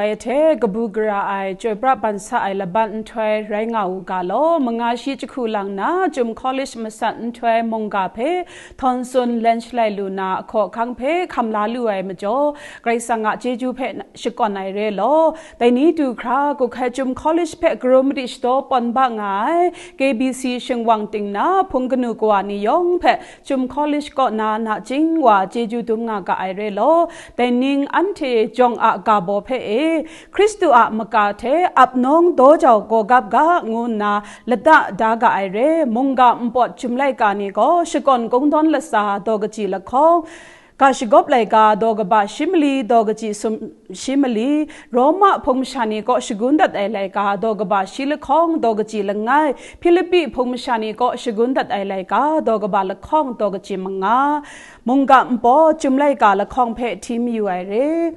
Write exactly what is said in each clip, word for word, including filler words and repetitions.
Dai hte kabu gara ai, chyoi pra ban sa ai laban nhtoi rai nga u ga law, manga shi jahku lang na, Chyum College masat nhtoi mungga hpe htawn tsun len shalai lu na, ahkaw ahkang hpe hkam la lu ai majaw, Karai Kasang a chyeju hpe shakawn ai re law. Dai ni du hkra, Kuhkai Chyum College hpe karum madi shadaw pawn ba nga ai, K B C shingwang ting na hpung kanu kawa ni yawng hpe Chyum College kaw na nachying wa chyeju dum nga ga ai re law. Dai ning anhte jawng a ga baw hpe e, Hkristu a maka hte ap nawng daw jau gaw gap ga, ngu nna lata da ga ai re. Mungga npawt chyum laika ni gaw shakawn kungdawn latsa daw kaji lahkawng, ga shagawp laika daw kaba shi mali daw kaji sum shi mali, Roma hpung masha ni kaw shagun dat ai laika daw kaba shi lahkawng daw kaji langai, Hpilipi hpung masha ni kaw shagun dat ai laika daw kaba lahkawng daw kaji manga, mungga npawt chyum laika lahkawng hpe hti mayu ai re.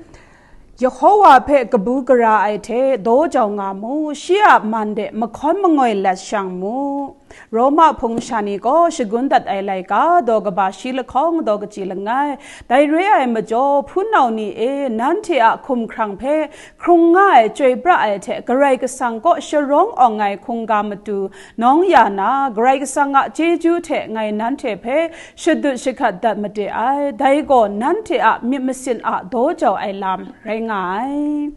Yehova hpe kabu gara ai hte daw jau nga mu, shi a man de mahkawn mangoi lat shang mu. Roma hpung masha ni gaw shagun dat ai laika daw kaba shi lahkawng daw kaji langai. Dai re ai majaw, hpunau ni e, nanhte a hkumhkrang hpe hkrung nga ai chyoi pra ai hte Karai Kasang kaw sharawng awng ai hkungga matu nawng ya na, Karai Kasang a chyeju hte ngai nanhte hpe shadut shahkat dat made ai. Dai gaw nanhte a myit masin a daw jau ai lam rai nga ai.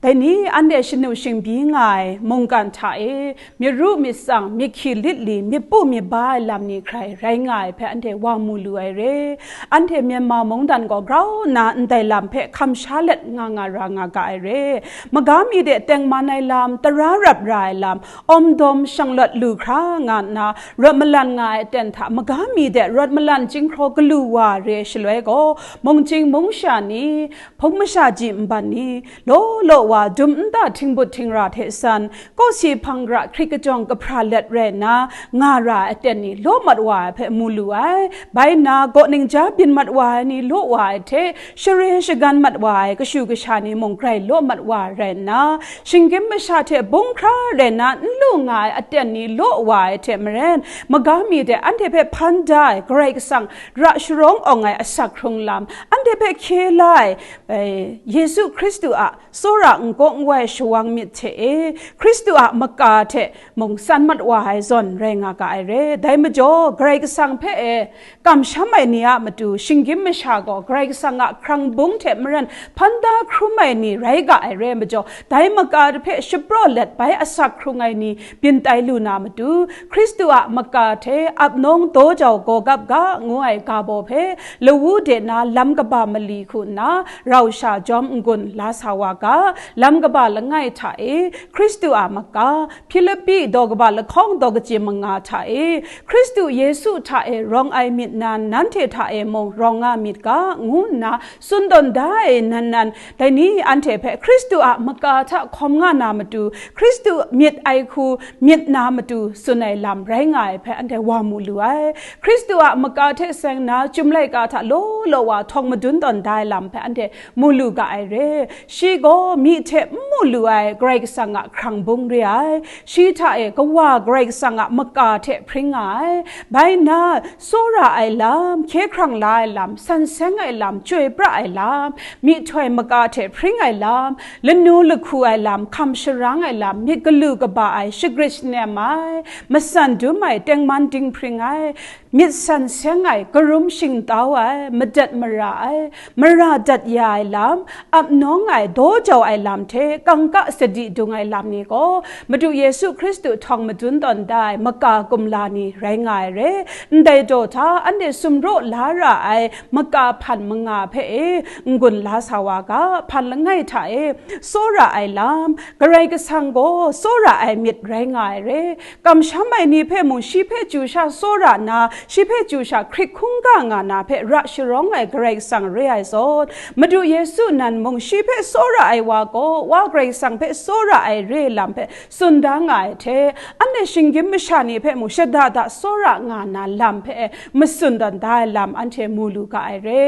Dai ni anhte shanu shingbyi nga ai mungkan hta e, myit ru myit tsang, myit hkyi lit li, myit pu myit ba ai lam ni hkrai rai nga ai hpe anhte wa mu lu ai re. Anhte Myanmar mungdan gaw grau nna ndai lam hpe hkam sha let nga nga ra nga ga ai re. Maga mi de tengman ai lam, tara rap ra ai lam, awm dawm shanglawt lu hkra nga nna, rawt malan nga ai aten hta maga mi de rawt malan chyinghkraw galu wa re ai shaloi gaw, mungchying mungsha ni, hpung masha ji nban ni, law law wa dum nta htingbut htingra hte san, kawsi hpang gara hkrit kajawng kahpra let rai nna, nga ra ai aten ni law mat wa ai hpe mu lu ai. Bai nna, kaw ningja byin mat wa ai ni law wa ai hte, share shagan mat wa ai kashu kasha ni mung grai law mat wa rai nna, shinggyim masha hte bung hkra rai nna n lu nga ai aten ni law wa ai hte maren, maga mi de anhte hpe hpan da ai Karai Kasang ra sharawng awng ai asak hkrung lam, anhte hpe hkye la ai, eh, Yesu Hkristu a tsawra n-gaw n-wai shawang myit hte e, Hkristu a maka hte mung san mat wa ai zawn rai nga ga ai re. Dai majaw, Karai Kasang hpe e, kamsham ai ni a matu, shinggyim masha gaw Karai Kasang a hkrang bung hte maren hpan da hkrum ai ni rai ga ai re majaw, dai maka hpe shapraw let bai asak hkrung ai ni byin tai lu na matu, Hkristu a maka hte ap nawng daw jau gaw gap ga ngu ai ga baw hpe, lawu de na lam kaba mali hku nna rau sha jawm n-gun la sa wa ga, lam kaba langai hta e, Hkristu a maka, Hpilipi daw kaba lahkawng daw kaji manga hta e, Hkristu Yesu hta e rawng ai myit nan nanhte hta e mung rawng nga myit ga, ngu nna tsun tawn da ai nan nan, dai ni anhte hpe Hkristu a maka hta hkawm nga na matu, Hkristu myit ai hku myit na matu tsun ai lam rai nga ai hpe anhte wa mu lu ai. Hkristu a maka hte seng na chyum laika hta law law wa htawng madun tawn da ai lam hpe anhte mu lu ga ai re. Shi gaw myi hte n mu lu ai Karai Kasang a hkrang bung re ai. Shi hta e Kawa Karai Kasang a maka hte hpring nga ai. Bai nna, tsawra ai lam, hkye hkrang la ai lam, san seng ai lam, chyoi pra ai lam, myihtoi maka hte hpring ai lam, lanu lahku ai lam, hkam sharang ai lam, myit galu kaba ai, shagrit shanem ai, matsan dum ai, tengman dinghpring ai, myit san seng ai, karum shingtau ai, madat mara ai, mara dat ya ai lam, ap nawng ai, daw jau ai lam hte kangka sadi dung ai lam ni gaw, Madu Yesu Hkristu htawng madun tawn da ai maka kumla ni rai nga ai re. Ndai daw hta anhte sumraw la ra ai maka hpan manga hpe e n-gun la sa wa ga, hpan langai hta e tsawra ai lam, Karai Kasang gaw tsawra ai myit rai nga ai re. Kamsham ai ni hpe mung shi hpe chyu sha tsawra nna, shi hpe chyu sha hkrit hkungga nga na hpe ra sharawng ai Karai Kasang re ai zawn, Madu Yesu nan mung shi hpe tsawra ai wa gaw, Wa Karai Kasang hpe tsawra ai re lam hpe tsun da nga ai hte, anhte shinggyim masha ni hpe mung shada da tsawra nga na lam hpe matsun tawn da ai lam anhte mu lu ga ai re.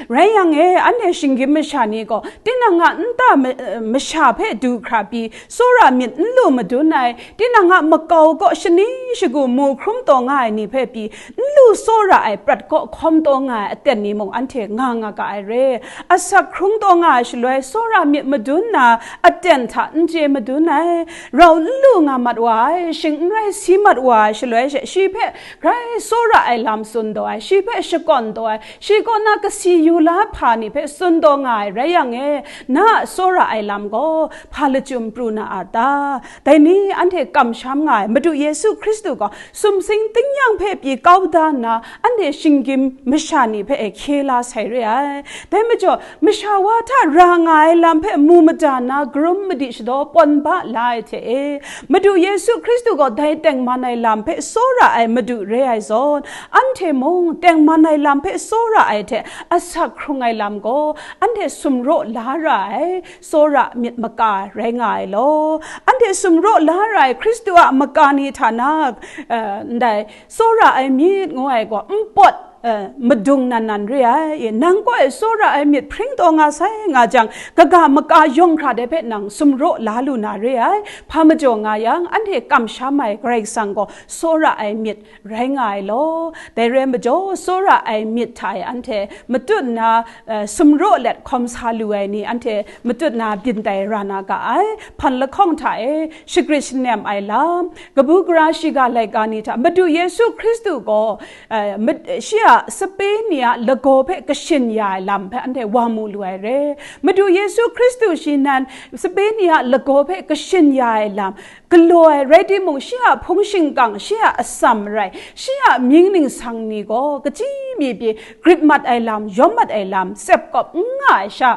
Rai yang e, anhte shinggyim masha ni gaw, tinang a nta ma-, masha hpe du hkra pyi, tsawra myit n lu madun ai, tinang a makau kaw shani shagu mu hkrum taw nga ai ni hpe pyi, n lu tsawra ai prat kaw hkawm taw nga ai aten ni mung anhte nga nga ga ai re. Asak hkrung taw nga ai shaloi, tsawra myit madun na aten hta n chye madun ai, rau n lu nga mat wa ai, shing n rai si mat wa ai shaloi she, shi hpe grai tsawra ai lam tsun taw ai, shi hpe shakawn taw ai, shi kaw na kasi yu la hpa ni hpe tsun taw nga ai rai yang e, na a tsawra ai lam gaw hpa lachyum pru na a ta? Dai ni anhte kamsham nga ai Madu Yesu Hkristu gaw sumsing tingnyang hpe pyi kau da nna, anhte shinggyim masha ni hpe e hkye la sai re ai. Dai majaw, masha wa hta ra nga ai lam hpe mu mada nna karum madi shadaw pawn ba la ai hte e, Madu Yesu Hkristu gaw dai tengman ai lam hpe tsawra ai Madu re ai zawn, anhte mung tengman ai lam hpe tsawra ai hte asak hkrung ai lam gaw anhte sumraw la ra ai tsawra myit maka rai nga ai law. Anhte sumraw la ra ai Hkristu a maka ni hta na, eh, ndai tsawra ai myit ngu ai gaw npawt, eh, madung nan nan re ai. Nang kaw e tsawra ai myit hpring taw nga sai nga jang, kaga maka yawng hkra de hpe nang sumraw la lu na re ai. Hpa majaw nga yang, anhte kamsham ai Karai Kasang gaw tsawra ai myit rai nga ai law. Dai rai majaw, tsawra ai myit hta e anhte matut nna, eh, sumraw let hkawm sa lu ai ni, anhte matut nna byin tai ra na ga ai. Hpan lahkawng hta e shagrit shanem ai lam, kabu gara shiga laika ni hta Madu Yesu Hkristu gaw, eh, mat-, shi a sape ni a lagaw hpe kashin ya ai lam hpe anhte wa mu lu ai re. Madu Yesu Hkristu shi nan sape ni a lagaw hpe kashin ya ai lam galaw ai rai timung, shi a hpung shingkang, shi a atsam rai, shi a mying ningsang ni gaw kaji mi pyi grit mat ai lam, yawm mat ai lam, tsep kawp n nga ai sha,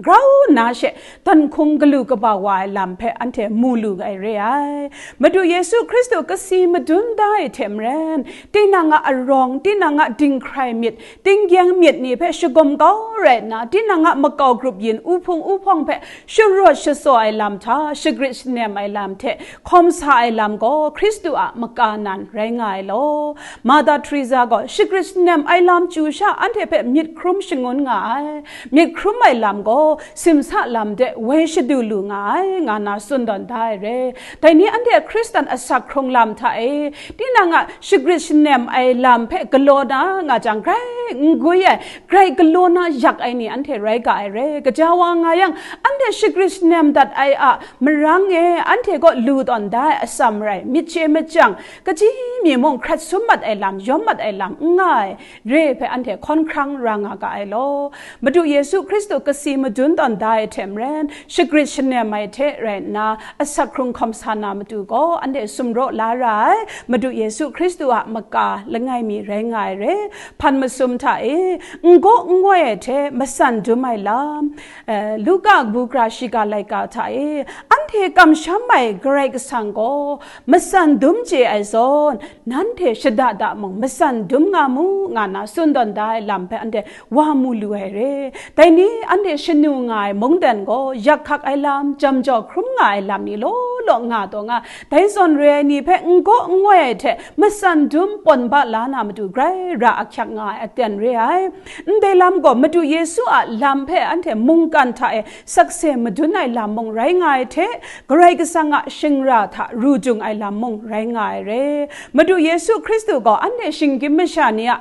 grau nna she, dan hkung galu kaba wa ai lam hpe anhte mu lu ai re ai. Madu Yesu Hkristu kasi madun da ai hte maren, tinang a arawng, tinang a dinghkrai myit, tinggyeng myit ni hpe shagum kau rai nna, tinang a makau grup yin uhpung uhpawng hpe sharawt shatsaw ai lam hta, shagrit shanem ai lam hte hkawm sa ai lam gaw Hkristu a maka nan rai nga ai law. Mada Teresa gaw shagrit shanem ai lam chyu sha anhte hpe myit hkrum shangun nga ai. Myit hkrum ai lam gaw simsa lam de woi shadu lu nga ai, nga na tsun tawn da ai re. Dai ni anhte Hkristan asak hkrung lam hta e, tinang a shagrit shanem ai lam hpe galaw na nga jang, grai n gwi ai, grai galaw na yak ai ni anhte rai ga ai re. Gaja wa nga yang, anhte shagrit shanem dat ai a marang e, anhte kaw lu tawn da ai atsam rai, myit chye machyang, kaji mi mung hkrat sum mat ai lam, yawm mat ai lam n nga ai re hpe anhte hkawn hkrang ra nga ga ai law. Madu Yesu Hkristu kasi madun tawn da ai hte maren, shagrit shanem ai hte rai nna, asak hkrung hkawm sa na matu gaw, anhte sumraw la ra ai Madu Yesu Hkristu a maka langai mi rai nga ai re. Hpan masum hta e, n gaw n ngoi ai hte matsan dum ai lam, eh, Luka kabu gara shiga laika hta e, anhte kamsham ai Karai Kasang gaw matsan dum chye ai zawn, nanhte shada da mung matsan dum nga mu, nga na tsun tawn da ai lam hpe anhte wa mu lu ai re. Dai ni anhte shanu nga ai mungdan gaw yak hkak ai lam, jam jau hkrum nga ai lam ni law law nga taw nga, dai zawn re ai ni hpe n gaw n ngoi ai hte matsan dum pawn ba la na matu grai ra ahkyak nga ai aten re ai. Ndai lam gaw Madu Yesu a lam hpe anhte mungkan hta e sakse madun ai lam mung rai nga ai hte, Karai Kasang a shingra hta ru jung ai lam mung rai nga ai re. Madu Yesu Hkristu gaw anhte shinggyim masha ni a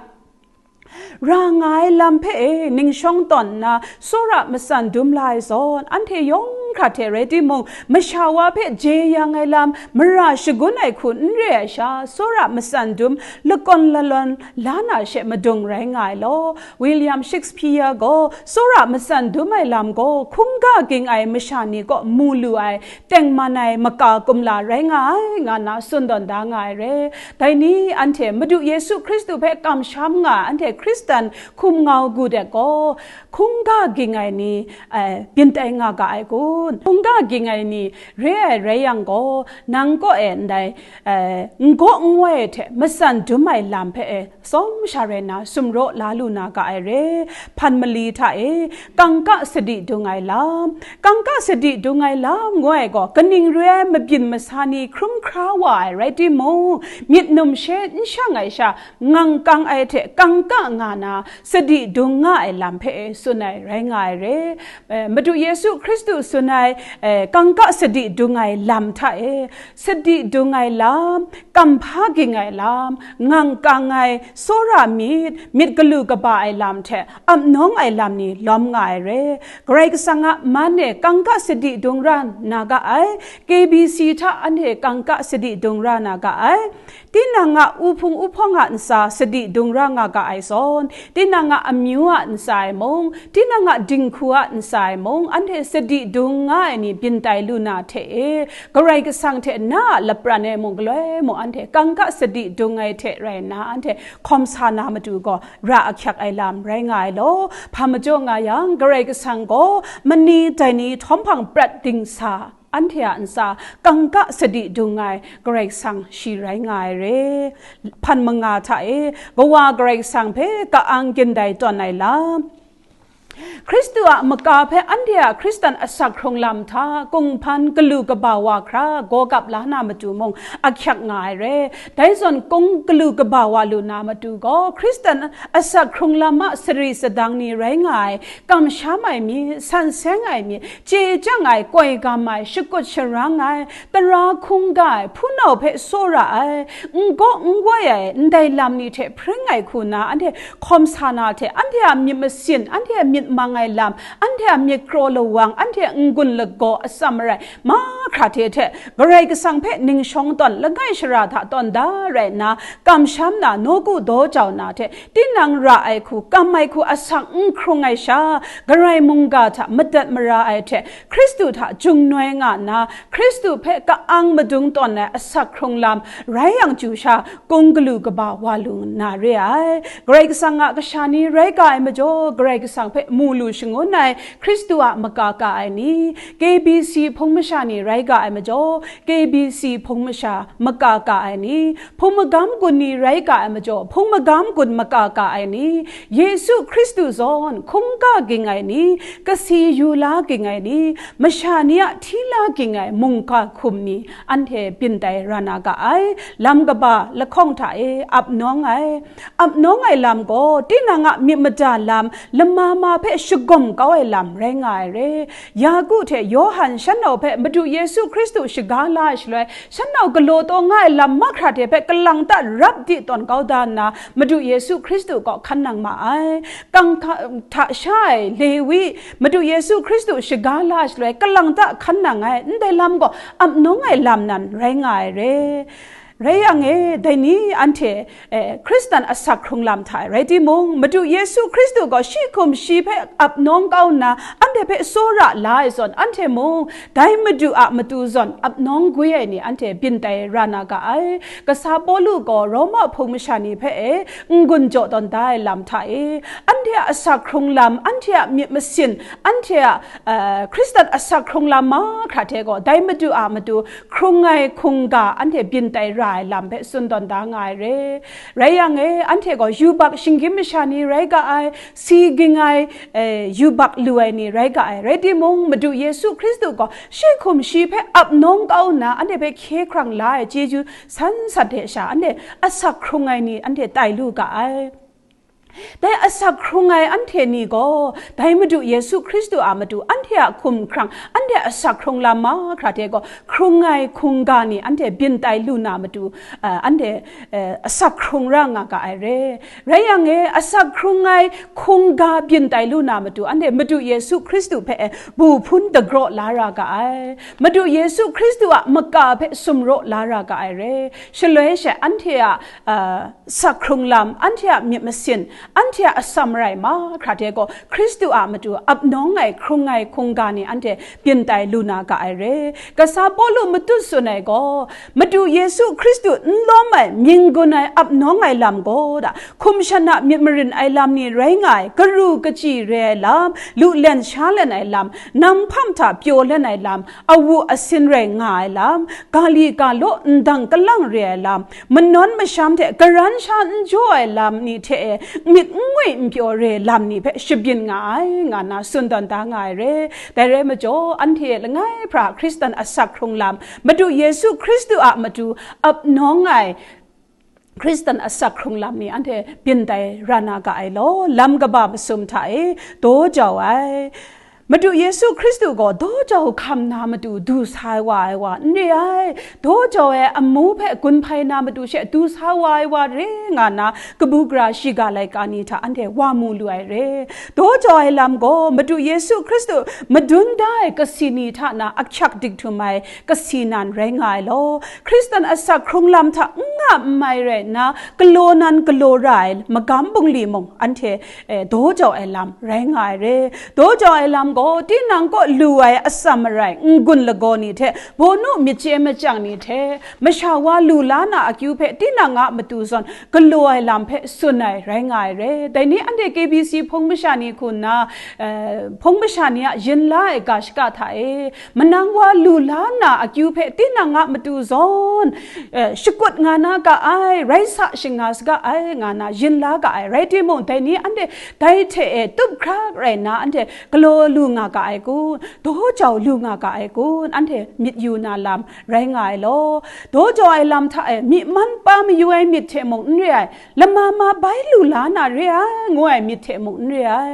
ra nga ai lam hpe e ning shawng tawn nna, tsawra matsan dum la ai zawn, anhte yawng hkra hte rai timung, masha wa hpe jeyang ai lam, mara shagun ai hku n re ai sha, tsawra matsan dum lakawn lalawn la na she madung rai nga ai law. William Shakespeare gaw tsawra matsan dum ai lam gaw hkungga ging ai masha ni kaw mu lu ai, tengman ai maka kumla rai nga ai, nga na tsun tawn da nga ai re. Dai ni anhte Madu Yesu Hkristu hpe kamsham nga ai anhte Hkristan hkum ngau gu de gaw, hkungga ging ai ni, eh, byin tai nga ga ai kun? Hkungga ging ai ni re ai rai yang gaw, nang kaw e ndai, eh, n gaw n ngoi ai hte matsan dum ai lam hpe e, tsawm sha rai nna sumraw la lu na ga ai re. Hpan mali hta e, kangka sadi dung ai lam, kangka sadi dung ai lam ngu ai gaw, kaning re ai mabyin masa ni hkrum hkra wa ai rai timung, myit numshe n shang ai sha, ngang kang ai hte kangka nga na sadi dung nga ai lam hpe tsun ai rai nga ai re. Eh, Madu Yesu Hkristu tsun ai, eh, kangka sadi dung ai lam hta e, sadi dung ai lam, kamhpa ging ai lam, ngang kang ai, tsawra myit, myit galu kaba ai lam hte ap nawng ai lam ni lawm nga ai re. Karai Kasang a man e kangka sadi dung ra na ga ai, K B C hta anhte kangka sadi dung ra na ga ai, tinang a uhpung uhpawng a ntsa sadi dung ra nga ga ai zawn, tinang a amyu a ntsa e mung, tinang a dinghku a ntsa e mung, anhte sadi dung nga ai ni byin tai lu na hte e, Karai Kasang hte na a lapran e mung galoi mung anhte kangka sadi dung ai hte rai nna, anhte hkawm sa na matu gaw ra ahkyak ai lam rai nga ai law, hpa majaw nga yang, Karai Kasang gaw mani dai ni htawm hpang prat dingsa, anhte a ntsa kangka sadi dung ai Karai Kasang shi rai nga ai re. Hpan manga hta e, Kawa Karai Kasang hpe ka-ang gindai tawn ai lam, Hkristu a maka hpe anhte a Hkristan asak hkrung lam hta kunghpan galu kaba wa hkra gaw gap la na matu mung ahkyak nga ai re. Dai zawn kung galu kaba wa lu na matu gaw, Hkristan asak hkrung lam a sari sadang ni rai nga ai, kamsham ai myit, san seng ai myit, chye chyang ai, koi gam ai, shakut sharang ai, tara hkungga ai, hpunau hpe tsawra ai, n gaw n wai ai, ndai lam ni hte hpring ai hku na, anhte hkawm sa na hte, anhte a myit masin, anhte a myit mang ai lam, anhte a myit kraw lawang, anhte a n-gun lagaw atsam marai mahkra hte hte, Karai Kasang hpe ning shawng tawn, langai shara hta tawn da rai nna, kamsham na, nawku daw jau na hte, tinang ra ai hku, kam ai hku asak n hkrung ai sha, Karai mungga hta madat mara ai hte, Hkristu hta jungnoi nga nna, Hkristu hpe ka-ang madung tawn ai asak hkrung lam rai yang chyu sha, kung galu kaba wa lu na re ai. Karai Kasang a kasha ni rai ga ai majaw, Karai Kasang hpe mu lu shangun ai Hkristu a maka ka ai ni, K B C hpung masha ni rai ga ai majaw, K B C hpung masha maka ka ai ni, hpung magam gun ni rai ga ai majaw, hpung magam gun maka ka ai ni, Yesu Hkristu zawn hkungga ging ai ni, kasi yu la ging ai ni, masha ni a hti la ging ai mungga hkum ni, anhte byin tai ra na ga ai. Lam kaba lahkawng hta e ap nawng ai, ap nawng ai lam gaw, tinang a myit mada lam, lama ma hpe shagawm kau ai lam rai nga ai re. Yaku hte Yawhan shan nau hpe Madu Yesu Hkristu shaga la ai shaloi, shan nau galaw taw nga ai lam mahkra hte hpe kalang ta rap di tawn kau da nna, Madu Yesu Hkristu kaw hkan nang ma ai. Kang hta, hta sha ai Lewi, Madu Yesu Hkristu shaga la ai shaloi, kalang ta hkan nang ai, ndai lam gaw ap nawng ai lam nan rai nga ai re. Rai yang e, dai ni anhte, eh, Hkristan asak hkrung lam hta e rai timung, Madu Yesu Hkristu gaw shi hkum shi hpe ap nawng kau nna, anhte hpe tsawra la ai zawn, anhte mung dai Madu a matu zawn ap nawng gwi ai ni anhte byin tai ra na ga ai. Kasa Pawlu gaw Roma hpung masha ni hpe e n-gun jaw tawn da ai lam hta e, anhte a asak hkrung lam, anhte a myit masin, anhte a, eh, Hkristan asak hkrung lam mahkra hte gaw, dai Madu a matu hkrung ai hkungga anhte byin tai ra ai lam hpe tsun tawn da nga ai re. Rai yang e, anhte gaw yubak shinggyim masha ni rai ga ai, si ging ai, eh, yubak lu ai ni rai ga ai. Rai timung, Madu Yesu Hkristu gaw shi hkum shi hpe ap nawng kau nna, anhte hpe hkye hkrang la ai chyeju san sat hte sha, anhte asak hkrung ai ni anhte tai lu ga ai. Dai asak hkrung ai anhte ni gaw, dai Madu Yesu Hkristu a matu anhte a hkum hkrang, anhte asak hkrung lam mahkra hte gaw, hkrung ai hkungga ni anhte byin tai lu na matu, eh, anhte, eh, asak hkrung ra nga ga ai re. Rai yang e, asak hkrung ai hkungga byin tai lu na matu, anhte Madu Yesu Hkristu hpe, eh, bu hpun dagraw la ra ga ai. Madu Yesu Hkristu a maka hpe sumraw la ra ga ai re. Shaloi she anhte a, eh, asak hkrung lam, anhte a myit masin, anhte a atsam rai mahkra hte gaw, Hkristu a matu ap nawng ai hkrung ai hkungga ni anhte byin tai lu na ga ai re. Kasa Pawlu matut tsun ai gaw, Madu Yesu Hkristu n lawm ai, mying gun ai, ap nawng ai lam gaw da, hkum shan a myit marin ai lam ni rai nga ai, karu kachyi re ai lam, lu len sha len ai lam, nam hpam hta pyaw len ai lam, awu asin rai nga ai lam, ga li ga law ndang kalang re ai lam, manawn masham hte karan sha n jaw ai lam ni hte e myit n ngwi n pyaw re lam ni hpe shabyin nga ai, nga na tsun tawn da nga ai re. Dai rai majaw, anhte langai hpra Hkristan asak hkrung lam, Madu Yesu Hkristu a matu ap nawng ai, Hkristan asak hkrung lam ni anhte byin tai ra na ga ai law, lam kaba masum hta e daw jau ai. Madu Yesu Hkristu gaw daw jau hkam na matu du sa wa ai wa n re ai, daw jau ai amu hpe gun hpai na matu she du sa wa ai wa re nga na, kabu gara shiga laika ni hta anhte wa mu lu ai re. Daw jau ai lam gaw Madu Yesu Hkristu madun da ai kasi ni hta na ahkyak dik htum ai kasi nan rai nga ai law, Hkristan asak hkrung lam hta n nga n mai rai nna, galaw nan galaw ra ai magam bungli mung anhte, eh, daw jau ai lam rai nga ai re. Daw jau ai lam gaw, tinang kaw lu ai atsam arai n-gun lagaw ni hte, bawnu myit chye machyang ni hte, masha wa lu la na akyu hpe tinang a matu zawn galaw ai lam hpe tsun ai rai nga ai re. Dai ni anhte K B C hpung masha ni hku nna, eh, hpung masha ni a yin la ai ga shaka hta e, manang wa lu la na akyu hpe tinang a matu zawn, eh, shakut nga na ga ai, rai sa shinga saga ai nga na yin la ga ai rai timung, dai ni anhte dai hte e tup hkrak rai nna anhte galaw lu nga ga ai kun, daw jau lu nga ga ai kun, anhte myit yu na lam rai nga ai law. Daw jau ai lam hta e myi man pa mayu ai myit hte mung n re ai, lama ma bai lu la na re ai, ngu ai myit hte mung n re ai.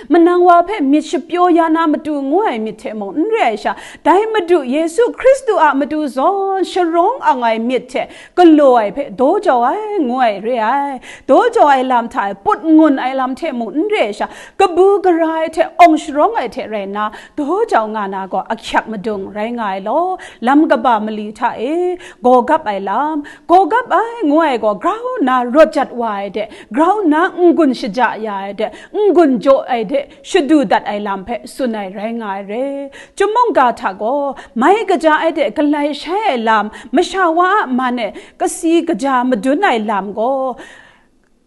Manang wa hpe myit shapyaw ya na matu ngu ai myit hte mung n re ai sha, dai Madu Yesu Hkristu a matu zawn sharawng ang ai myit hte galaw ai hpe daw jau ai ngu ai re ai. Daw jau ai lam hta e put ngun ai lam hte mung n re ai sha, kabu gara ai hte awng sharawng ai hte rai nna, daw jau nga na gaw ahkyak madung rai nga ai law, lam kaba mali hta e gaw gap ai lam, gaw gap ai ngu ai gaw, grau nna rawt jat wa ai de, grau nna n-gun shaja ya ai de, n-gun jaw ai de, shadu dat ai lam hpe tsun ai rai nga ai re. Chyum mungga hta gaw, mai kaja ai de galai shai ai lam, masha wa a man e kasi kaja madun ai lam gaw,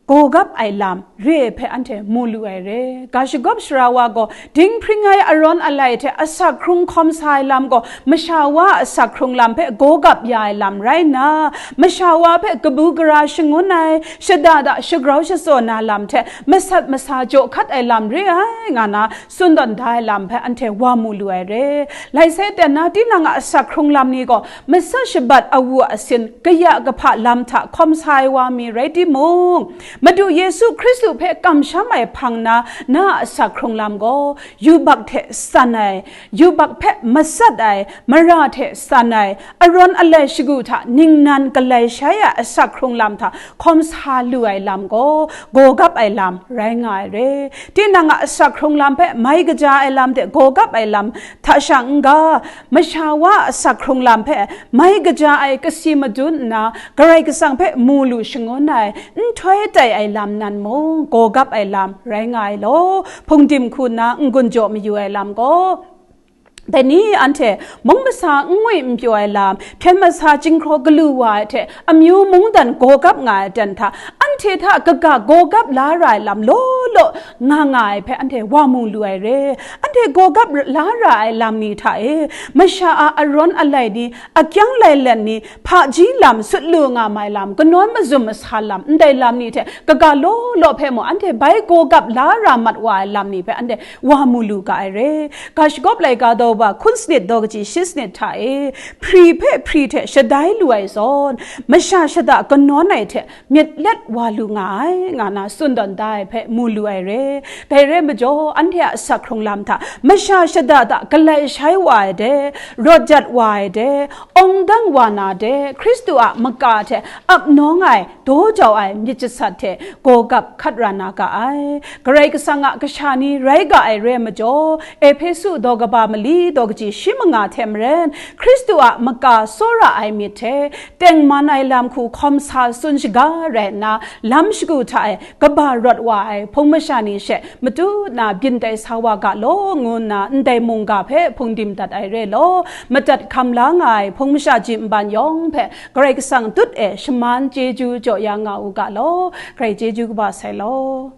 gaw gap ai lam re ai hpe anhte mu lu ai re. Ga shagawp sara wa gaw, dinghpring ai arawn alai hte asak hkrung hkawm sa ai lam gaw, masha wa a asak hkrung lam hpe gaw gap ya ai lam rai nna, masha wa hpe kabu gara shangun ai, shada da shagrau shatsaw na lam hte masat masa jaw hkat ai lam re ai, nga na tsun tawn da ai lam hpe anhte wa mu lu ai re. Lai sai ten na, tinang a asak hkrung lam ni gaw, masa shabat awu asin, kaya kahpa lam hta hkawm sa ai wa mi rai timung, Madu Yesu Hkristu hpe kamsham ai hpang na, na a asak hkrung lam gaw, yubak hte san ai, yubak hpe masat ai, mara hte san ai, arawn alai shagu hta ningnan galai shai a asak hkrung lam hta hkawm sa lu ai lam gaw, gaw gap ai lam rai nga ai re. Tinang a asak hkrung lam hpe mai kaja ai lam de gaw gap ai lam hta shang n ga, masha wa a asak hkrung lam hpe mai kaja ai kasi madun nna, Karai Kasang hpe mu lu shangun ai, nhtoi tai ai lam nan mung, gaw gap ai lam rai nga ai law, hpungdim hku nna n-gun jaw mayu ai lam gaw, dai ni anhte mung masa n ngwi n pyaw ai lam, hpyen masa jinghkraw galu wa ai hte amyu mungdan gaw gap nga ai ten hta, anhte hta kaga gaw gap la ra ai lam law law nga nga ai hpe anhte wa mu lu ai re. Anhte gaw gap la ra ai lam ni hta e, masha a arawn alai ni, akyang lailen ni, hpaji lam sut lu nga mai lam, kanawn mazum masa lam, ndai lam ni hte kaga law law hpe mung, anhte bai gaw gap la ra mat wa ai lam ni hpe anhte wa mu lu ga ai re. Ga shagawp laika daw ba hkun sanit daw kaji shi sanit hta e, hpri hpe hpri hte shadai lu ai zawn, masha shada kanawn ai hte myit let wa lu nga ai, nga na tsun tawn da ai hpe mu lu ai re. Dai re majaw, anhte a asak hkrung lam hta masha shada hta galai shai wa ai de, rawt jat wa ai de, awng dang wa na de, Hkristu a maka hte ap nawng ai, daw jau ai myit jasat hte gaw gap hkat ra na ga ai. Karai Kasang a kasha ni rai ga ai re majaw, Ehpesu daw kaba mali daw kaji shi manga hte maren, Hkristu a maka tsawra ai myit hte, tengman ai lam hku hkawm sa tsun shaga rai nna, lam shagu hta e kaba rawt wa ai hpung masha ni she matu na byin tai sa wa ga law, ngu nna ndai mungga hpe hpungdim dat ai re law, madat hkam la nga ai hpung masha ji nban yawng hpe Karai Kasang tut e shaman chyeju jaw ya nga u ga law, Karai chyeju kaba sai law.